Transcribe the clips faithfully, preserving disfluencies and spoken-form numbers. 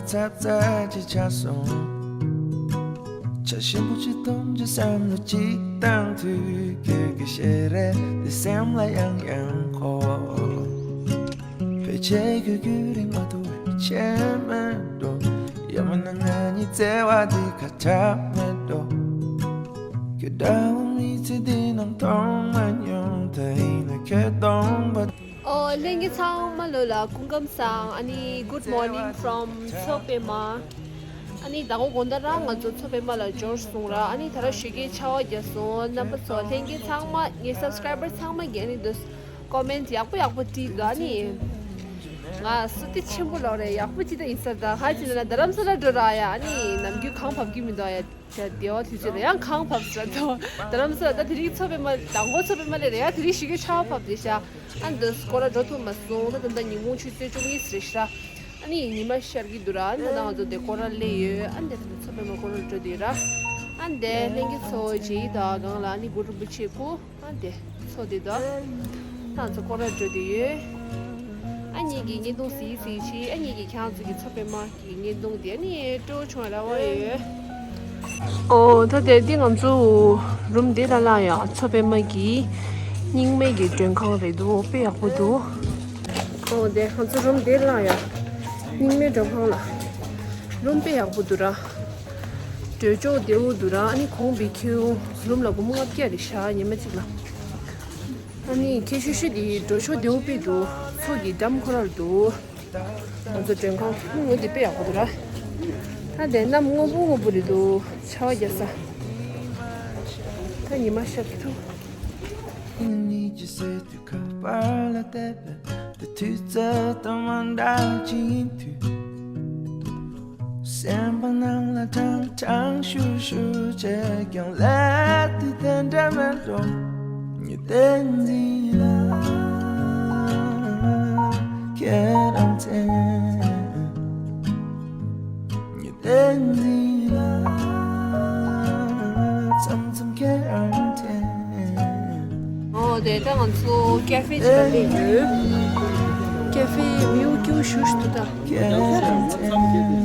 ཚབ་ཚ་ཅིག་ཆགས་སོང་། ཆ་ཞིམ་པོ་ཅིག་འཐུང་རྒྱུ་བསམ་བློ་ཅིག་བཏང་དུས། ཁྱོད་ཀྱི་ཞལ་རས་དེ་སེམས་ལ་ཡང་ཡང་འཁོར། ཕལ་ཆེར་ཁྱོད་རྒྱུན་རིང་མ་ཐུབ་པའི་ཆད་མེད་འགྲོ། ཡང་མིན་ན་ང་གཉིས་བརྩེ་བ་འདི་ཁ་གྲག་མེད་འགྲོ། ཁྱོད་འདྲ་བོ་མི་ཚེ་འདི་ནང་མཐོང་མ་མྱོང་། ད་ཡིན་ན་ཁྱོད་སྟོང་པ། ཨོ། ལྷན་རྒྱས་ཚང་མ་ལོ་ལ་སྐུ་ཁམས་བཟང་། ཨ་ནི་good morning from མཚོ་པདྨ། ཨ་ནི་ཟླ་བ་དགོང་དག་རང་ང་ཚོ་མཚོ་པདྨ་ལ་འབྱོར་སོང་ར། ཨ་ནི་ད་ར་ཞོགས་ཀས་ཆར་པ་བརྒྱབ་སོང་། རྣམ་པ་ཚོ་ལྷན་རྒྱས་ཚང་མ་ངའི་subscriber་ཚང་མ་གིས་ཨ་ནི་འདུག་comment་ཡག་པོ་ཡག་པོ་བྲིས་འདུག་ཨ་ནི་ང་བསོད་བདེ་ཆེན་པོ་ལོག་རེད། ཡག་པོ་ཅིག་ད་ཡིན་ས། ད་ག་ཅི་ན་རྡ་རམ་ས་ལ་འགྲོ་ར་ཡ། ཨ་ནི་ནམ་རྒྱུན་གངས་བབས་ཀྱི་མི་འདུག་ཡ། ད་སྡེ་བ་དུས་ཚོད་ལ་ཡང་གངས་བབས་ས་དོ། རྡ་རམ་ས་ལ་ད་དེ་རིང་མཚོ་པདྨ་དང་པོ་མཚོ་པདྨ་ལ་རེད་ཡ། དེ་རིང་ཞོགས་ཀས་ཆར་པ་བབས་རེད་ཤག་ཨ་འདི་སྐོར་ར་འགྲོ་ཐུབ་མ་སོང་། ད་ད་ད་ཉིན་གུང་ཆུ་ཚོད་བཅུ་གཉིས་རེད་ཤག་ཨ་ནི་ཉི་མ་ཤར་གྱི་འདུག་ར། ཨ་ནི་ད་ང་ཚོ་དེ་སྐོར་ར་སླེབས་ཡོད། ཨ་འདི་མཚོ་པདྨ་སྐོར་ར་འགྲོ་དུས་ར། ཨ་འདི་ལྷན་རྒྱས་ཚོ་རྗེས་ད་སྒང་ལ་ཨ་ནི་གུ་རུ་རིན་པོ་ཆེའི་སྐུ། ཨ་འདི་མཚོ་འདི་ད་ང་ཚོ་སྐོར་ར་འགྲོ་དུས་ཡོད། ཨ་ནི་གི་བརྙན་ཐུང་གཟིགས་གཟིགས་བྱས། ཨ་ནི་གི་ཁྱེད་ཚོ་གི་མཚོ་པདྨ་གི་བརྙན་ཐུང་དེ་ཨ་ནི་སྤྲོ་བྱུང་ར་བ་ཡོད། ཨོ། ད་དེ་འདི་ང་ཚོ་རུམ་འདི་ལ་ལ་ཡ་མཚོ་པདྨ་གི་རྙིང་མའི་གི་མགྲོན་ཁང་རེད་འདུག་དཔེ་ཡག་པོ་འདུག་ཨོ། དེ་ང་ཚོ་རུམ་འདི་ལ་ཡ་རྙིང་མའི་མགྲོན་ཁང་ལ། རུམ་དཔེ་ཡག་པོ་འདུག་ར། འགྲོ་ཕྱོགས་བདེ་བོ་འདུག་ར། ཨ་ནི་གོང་བི་ཁྱེའུ་རུམ་ལ་སྒོར་མོ་ལྔ་བརྒྱ་རེད་ཤག་ཉི་མ་གཅིག་ལ། ཨ་ནི་ཁྱེད་ཤུ་ཤུ་དེ་འགྲོ་ཕྱོགས་བདེ་བོ་དཔེ་འདུག་མཚོ་གི་འགྲམ་ཁོ་ར་ལ་འདུག་ང་ཚོ་མགྲོན་ཁང་ངོས་འདི་དཔེ་ཡག་པོ་འདུག་ར། ད་དེ་གནམ་སྔོན་པོ་སྔོན་པོ་རེད་འདུག་ཆར་པ་བརྒྱབ་ས། ད་ཉི་མ་ཤར་གྱི་འདུག་ཁ་པར་ལ་བལྟས་པས། དེ་དུས་ཚོད་དང་མ་འདྲ་ཅིག་ཡིན་དུས། སེམས་པ་ནང་ལ་ཀྲང་ཀྲང་ཤུ་ཤུ་བྱས་ཀྱང་། ལས་དེ་དེ་འདྲ་མེད་འགྲོ། ཉི་ཟླ་འཛིན་ལ་ཁྱེད་རང་མཚན། ཉི་ཟླ་འཛིན་ལ་མཚམས་མཚམས་ཁྱེད་རང་མཚན། ཨོ་དེ་ད་ང་ཚོ་ཀེ་ཧྥེ་ཅིག་ལ་སླེབས་ཡོད། ཀེ་ཧྥེ་མིའུ་ཀིའུ་ཞུ་ཞུ་འདུག་ད། ཁྱེད་རང་མཚན།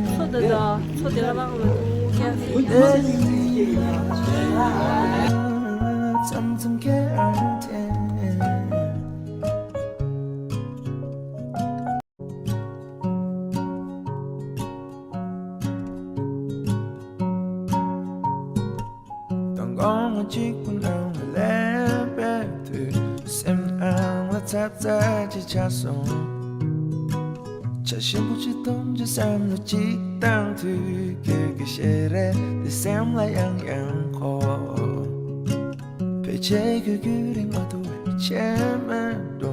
མཚོ་དེ་ད་མཚོ་དེ་ལ་ལངས་ལ་འདུག་ཀེ་ཧྥེ། ཉི་ཟླ་འཛིན་ལ་མཚམས་མཚམས་ཁྱེད་རང་མཚན། མདང་དགོང་མོ་གཅིག་པུ་ནང་ལ་སླེབས་པའི་དུས། སེམས་ནང་ལ་ཚབ་ཚ་ཅིག་ཆགས་སོང་། ཆ་ཞིམ་པོ་ཅིག་འཐུང་རྒྱུ་བསམ་བློ་ཅིག་བཏང་དུས། ཁྱོད་ཀྱི་ཞལ་རས་དེ་སེམས་ལ་ཡང་ཡང་འཁོར། ཕལ་ཆེར་ཁྱོད་རྒྱུན་རིང་མ་ཐུབ་པའི་ཆད་མེད་འགྲོ།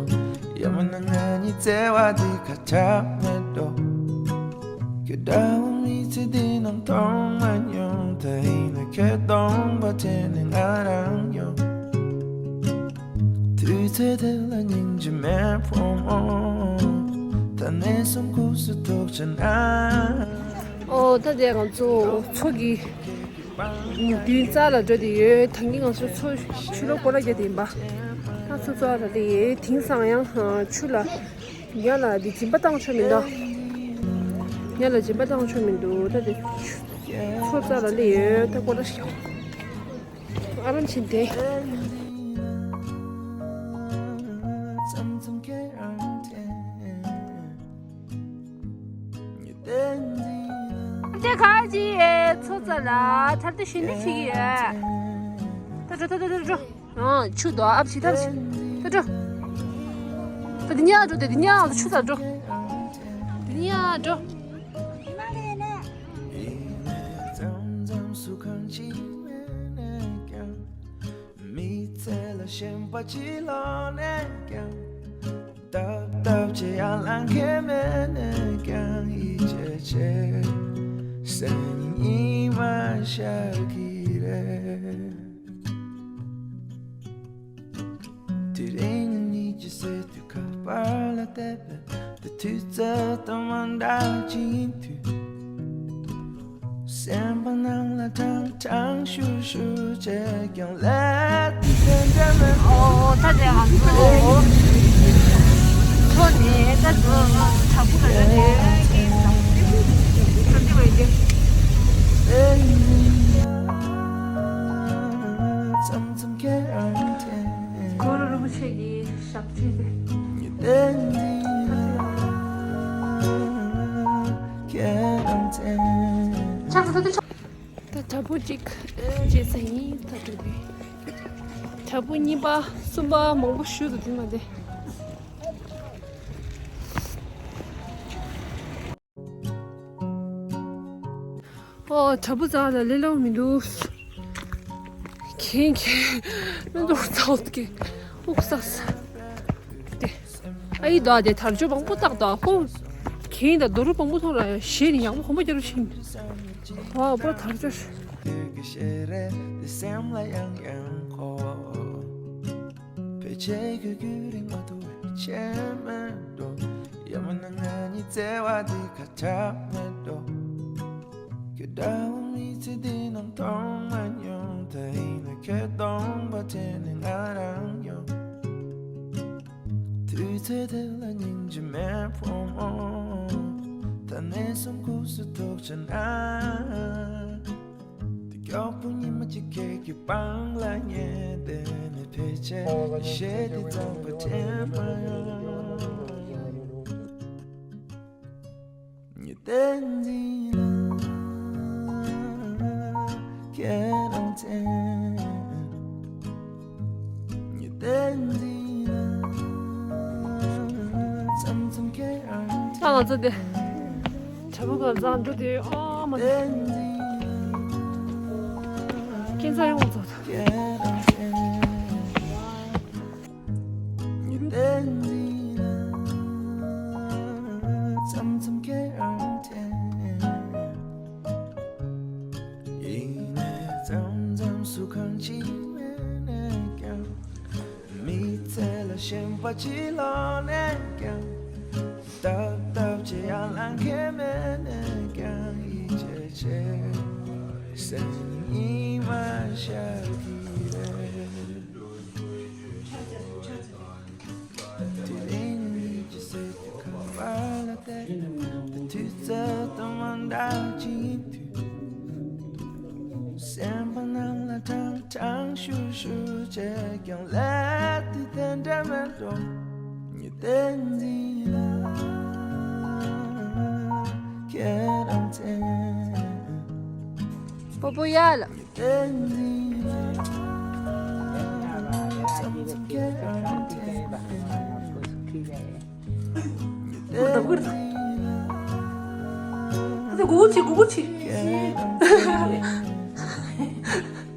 ཡང་མིན་ན་ང་གཉིས་བརྩེ་བ་འདི་ཁ་གྲག་མེད་འགྲོ། ཁྱོད་འདྲ་བོ་མི་ཚེ་འདི་ནང་མཐོང་མ་མྱོང་། ད་ཡིན་ན་ཁྱོད་སྟོང་པ་དྲན་ནས་ང་རང་ཡོང་། དུས་ཚོད་དེ་ལ་སྙིང་རྗེ་མེད་ཕོ་མོ། ད་ནས་བཟུང་སྐུ་གཟུགས་ཐུག་ཆ་ན། ཨོ་ད་དེ་ང་ཚོ་མཚོ་གི་མདུན་རྩ་ལ་འགྲོ་བསྡད་ཡོད། ད་གིན་ང་ཚོ་མཚོ་ཆུ་ལོག་སྐོར་ར་བརྒྱབ་བསྡད་ཡིན་པ། ད་མཚོ་རྩ་ལ་སླེབས་ཡོད། དེང་སང་ཡང་ཆུ་ལ་ཉ་ལ་འདི་སྦྱིན་པ་བཏང་ཆོག་མི་འདུག་ཉ་ལ་སྦྱིན་པ་བཏང་ཆོག་མི་འདུག་ད་དེ་མཚོ་རྩ་ལ་སླེབས་ཡོད། ད་སྐོར་ར་ཞིག་ཨ་རམ་ཕྱིན་ཏེ། འདི་ག་ཅི་ཡེ་མཚོ་རྩ་ལ་ཐར་ཏེ་ཞུ་ནི་ཞིག་ཡོད། ད་འགྲོ་ད་འགྲོ་ད་འགྲོ། ཨང་ཆུ་དོ་ཨབ་ཆི་ཐབ་ཆི། ད་འགྲོ། ད་འདི་ཉག་འགྲོ་དེ་འདི་ཉག་ཆུ་ད་འགྲོ། འདི་ཉག་འགྲོ། མཚམས་མཚམས་སུ་གང་ཅི་མེད་ནས་ཀྱང་། མི་ཚེ་ལ་ཞེན་པ་ཅི་ལོག་ནས་ཀྱང་། སྟབས་སྟབས་ཀྱིས་ཡར་ལངས་མཁན་མེད་ནས་ཀྱང་། ཡིད་ཆེས་ཆེ་སེམས་ཉིད་ཉི་མ་ཤར་གྱི་རེད། དེ་རིང་ཉིད་ཀྱི་སེ་དུས་ཁ་པར་ལ་བལྟས་པས། དེ་དུས་ཚོད་དང་མ་འདྲ་ཅིག་ཡིན་དུས། སེམས་པ་ནང་ལ་ཀྲང་ཀྲང་ཤུ་ཤུ་བྱས་ཀྱང་། ལས་དེ་དེ་འདྲ་མེད། ཨོ་ད་དེ་ང་ཚོ་མཚོ་ནས་ད་དུ་བྲག་ཕུག་ལ་འགྲོ་དུས་ཀྱི་ཟམ་གདོང་ ད་དྲ་འབུ་གཅིག་བརྗེས་ས་ཡིན། ད་དྲ་འབུ་དྲ་འབུ་གཉིས་པ་གསུམ་པ་མང་པོ་ཞུ་འདུག་དེ་མ་དེ། ཨོ་དྲ་འབུ་རྩ་ལ་ལེ་ལོ་མི་འདུག་གན་གན་མི་འདུག་རྩ་འོག་གི་ཨུག་ས་ས་དེ། ཨ་ཡི་ད་དེ་དར་ལྕོག་མང་པོ་བཏགས་ད་ཧོ། གན་ད་རྡོ་རུ་མང་པོ་ཐོག་ལ་ཞེས་ནི་ཡག་པོ་གོམ་པ་རྒྱག་རུ་ཕྱིན། ཧོ་པོ་དར་ལྕོག་དུས་ཀྱི་ཞལ་རས་འདི་སེམས་ལ་ཡང་ཡང་འཁོར། ཕལ་ཆེར་གུས་གུས་རིང་མ་ཐུ་བའི་ཆེ་མེད་འགྲོ། ཡ་མ་ན་ང་གཉིས་བརྩེ་བ་འདི་ཁ་བྲལ་མེད་འགྲོ། ཁྱོད་འདྲ་བོ་མི་ཚེ་འདི་ནང་མཐོང་མ་མྱོང་། ད་ཡིན་ན་ཁྱོད་སྟོང་པ་དྲན་ནས་ང་རང་ཡོང་། དུས་ཚོད་དེ་ལ་སྙིང་རྗེ་མེད་ཕོ་མོ། ད་ནས་བཟུང་ཁུག་སུ་ཐུག་ཆ་ན། དེ་མགྱོགས་པོ་ཉི་མ་གཅིག་ཁྱེད་ཀྱི་པང་ལ་ཉལ་བསྡད་ནས། ཕལ་ཆེར་ཞེས་དེ་ཙམ་པ་དྲན་མ་ཡོང་། ཉི་ཟླའི་འཛིན་ལ་ཁྱེད་རང་མཚན། ཉི་ཟླའི་འཛིན་ལ་མཚམས་མཚམས་ཁྱེད་རང་མཚན། ད་ང་ཚོ་དེ་དྲ་འབུ་ག་རྩ་འགྲོ་དེ་ཨ་མ་དེ། ཉི་ཟླའི་འཛིན་ལ་ཁྱེད་རང་མཚན། ཉི་ཟླའི་འཛིན་ལ་མཚམས་མཚམས་ཁྱེད་རང་དྲན། ཡིན་ནའི་མཚམས་མཚམས་སུ་གང་ཅི་མེད་ནས་ཀྱང་། མི་ཚེ་ལ་ཞེན་པ་ཅི་ལོག་ནས་ཀྱང་། སྟབས་སྟབས་ཀྱིས་ཡར་ལངས་མཁན་མེད་ནས་ཀྱང་། ཡིད་ཆེས་ཆེ་སེམས་ཉི་མ་ཤར་གྱི་རེད། དེ་རིང་ཉིད་ཀྱི་ཟེར་གྱི་ཁང་པ་ལ་བལྟས། དེ་དུས་ཚོད་དང་མ་འདྲ་ཅིག་ཡིན་དུས། སེམས་པ་ནང་ལ་ཀྲང་ཀྲང་ཤུ་ཤུ་བྱས་ཀྱང་། ལས་དེ་དེ་འདྲ་མེད་འགྲོ། ཉི་ཟླའི་འཛིན་ལ་ཁྱེད་རང་མཚན། པོ་པོ་ཡ་ལ།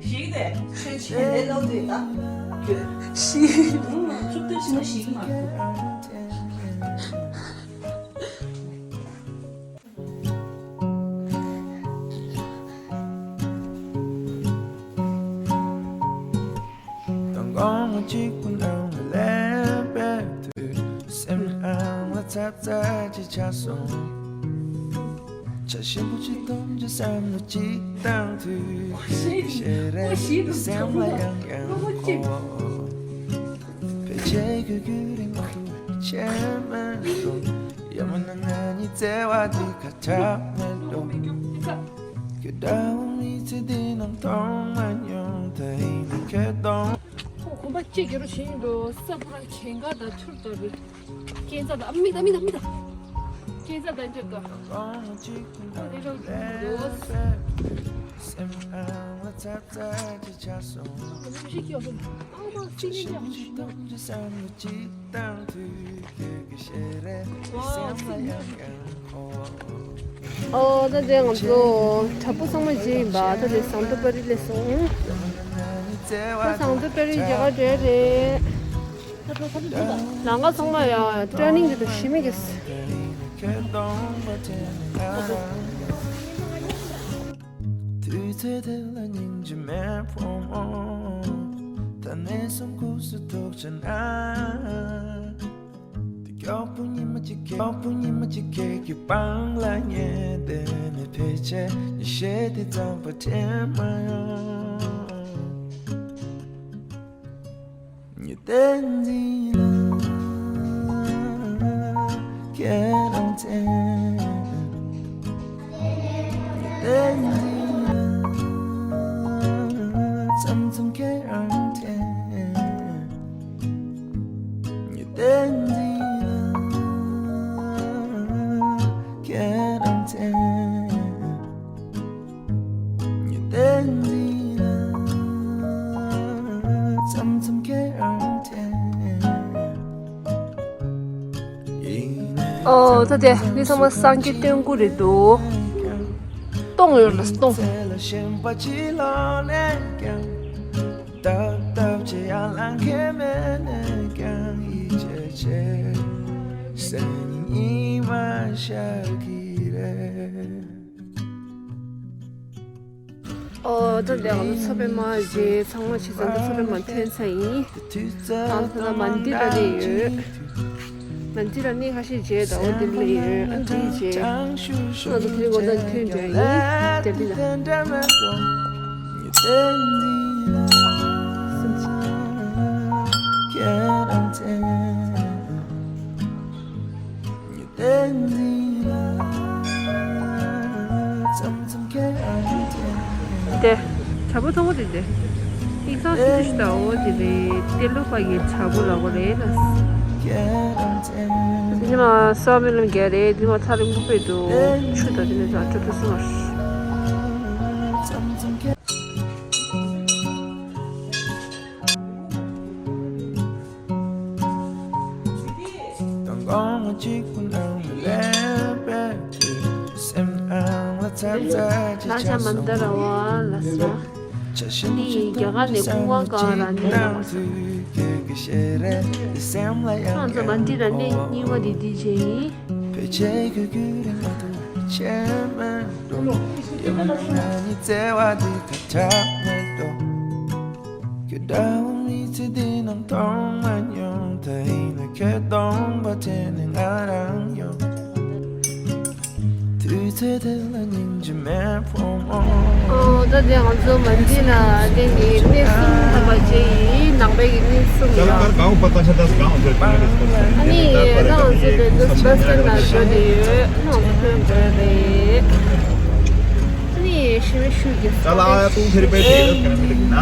ཞིག་དེ་ཆོས་ཆེན་ལས་ལོག་དུས་ད་ཁྱོད་ཞིག་ཚུབ་ཏུ་ཕྱིན་ན་ཞིག་མ། དང་དགོང་མོ་གཅིག་པུ་ནང་ལ་ལས་པའི་དུས། སེམས་ནང་ལ་ཚབ་ཚ་ཅིག་ཆགས་སོང་། བྱ་ཞིམ་པོ་ཅིག་འཐུང་རྒྱུ་བསམ་བློ་ཅིག་བཏང་དུས། ཞེ་རེ་སེམས་ལ་ཡང་ཡང་འཁོར། ཕལ་ཆེར་གུས་གུས་རིང་མ་ཐུ་བའི་ཆེ་མེད་འགྲོ། ཡ་མ་ན་ང་གཉིས་བརྩེ་བ་འདི་ཁ་བྲལ་མེད་འགྲོ། ཁྱོད་འདྲ་བོ་མི་ཚེ་འདི་ནང་མཐོང་མ་མྱོང་། ད་ཡིན་ན་ཁྱོད་གདོང་། ཁོ་གོམ་པ་ཅིག་རྒྱབ་རོགས་བྱེད་ཀྱི་འདུག་ས་བུ་ར་གན་ག་དང་ཐུར་དང་རུ། སྐྱེན་རྩ་དང་ཨ་མིག་དང་མིག་དང་མིག་དང་། སྐྱེན་རྩ་དང་འཇབ་དང་། ཁོ་དེ་རོགས་ཀྱི་འདུག་སེམས་ཨང་ལ་ཚ་ཚ་ཅིག་ཆགས་སོང་། ཁོ་མི་ཤེས་ཀྱི་ཡོད་ཨང་མ་སྲིད་ཉན་ཀྱང་མི་ཤེས་ཀྱི་ཡོད། ཨོ་ད་དེ་ང་ཚོ་དྲ་འབུ་ཚང་མ་བརྗེས་ཡིན་པ། ད་དེ་ཟངས་མདོག་དཔལ་རི་སླེབས་སོང་། ད་ཟངས་མདོག་དཔལ་རི་རྒྱ་གར་འདྲ་རེད། ལམ་ཁ་ཚང་མ་ཡང་ཊར་ནིང་དེ་དང་ཞི་མི་གེ་སི། དུས་ཚོད་དེ་ལ་སྙིང་རྗེ་མེད་ཕོ་མོ། ད་ནས་བཟུང་ཁུག་སུ་ཐུག་ཆ་ན། དེ་མགྱོགས་པོ་ཉི་མ་གཅིག་གི་མགྱོགས་པོ་ཉི་མ་གཅིག་ཁྱེད་ཀྱི་པང་ལ་ཉལ་བསྡད་ནས། ཕལ་ཆེར་ཉི་ཤེས་དེ་ཙམ་པ་དྲན་མ་ཡོང་། ཉི་ཟླའི་འཛིན་ལ་ཁྱེད་རང་མཚན། ཉི་ཟླའི་འཛིན་ལ་མཚམས་མཚམས་ཁྱེད་རང་དྲན། ཉི་ཟླའི་འཛིན་ལ་ཁྱེད་རང་མཚན། ཨོ་ད་དེ་འདི་ཚང་མ་སངས་རྒྱས་སྟོན་སྐུ་རེད་འདུག་སྟོང་ཡོད་ལ་སྟོང་། ཨོ་ད་དེ་ང་ཚོ་ཚོ་པའི་མ་རྗེས་ཚང་མ་བྱས་ཙང་ད་ཚོ་པའི་མ་ཐོན་ཚར་ཡིན། ཨ་ད་ད་མན་དི་ར་རེད་ཡོད། མན་དི་ར་ནི་ཁ་ཤས་རྗེས་ད་འོ་དེ་ལ་ཡོད། ཨ་འདི་རྗེས། ང་ཚོ་དེ་རིང་འོ་ད་ཐོན་འགྲོ་ཡིན། དེ་འདི་ལ། དེ། བྱ་ཕོ་མཐོ་པོ་དེ་དེ། ཡིག་ཚང་ཆུ་ཚོད་ཞིག་དང་འོ་དེ་རེད། ཏེ་ལོ་པ་གི་བྱ་ཕོ་ལ་གོ་རེད་ལ། དེ་ནི་མ་སོ་མི་ལམ་རྒྱ་རེད། དེ་མ་ཚ་རིང་པོ་པོ་འདུག་ཆུ་དང་དེ་ནི་ཚ་ཆུ་ཚོད་སོང་། ལ་ཆ་མན་ད་ར་བ་ལ་ས། ནི་རྒྱ་གར་ནས་ཀུན་དགའ་གང་ར་ནི་ར་བ་ས། ང་ཚོ་མན་དི་ར་ནས་གཉིས་པ་དེ་དེ་བྱས་ཡིན། ཁྱེད་འདྲ་བོ་མི་ཚེ་འདི་ནང་མཐོང་མ་མྱོང་། ད་ཡིན་ན་ཁྱོད་སྟོང་པ་དེ་ནི་ང་རང་ཡོང་། དུས་ཚོད་དེ་ལ་སྙིང་རྗེ་མེད་ཕོ་མོ། ཨོ་ད་དེ་ང་ཚོ་མན་དི་ལ་དེ་ནི་གནས་གསུམ་ལ་བ་ཅེ་ཡིན། ནང་པའི་གི་གནས་གསུམ་ལ། ཨ་ནི་ད་ང་ཚོ་དེ་ཚོ་བྷ་སི་སི་ལ་འགྲོ་དེ་ཡོད། ང་ཚོ་ཐོན་འགྲོ་རེད། ཨ་ནི་ཞི་བའི་ཤུགས་ཀྱི་ས་ལ་ཏུང་ཐེར་པའི་དེ་ཡོད་ཀྱང་མི་ལེགས་ན།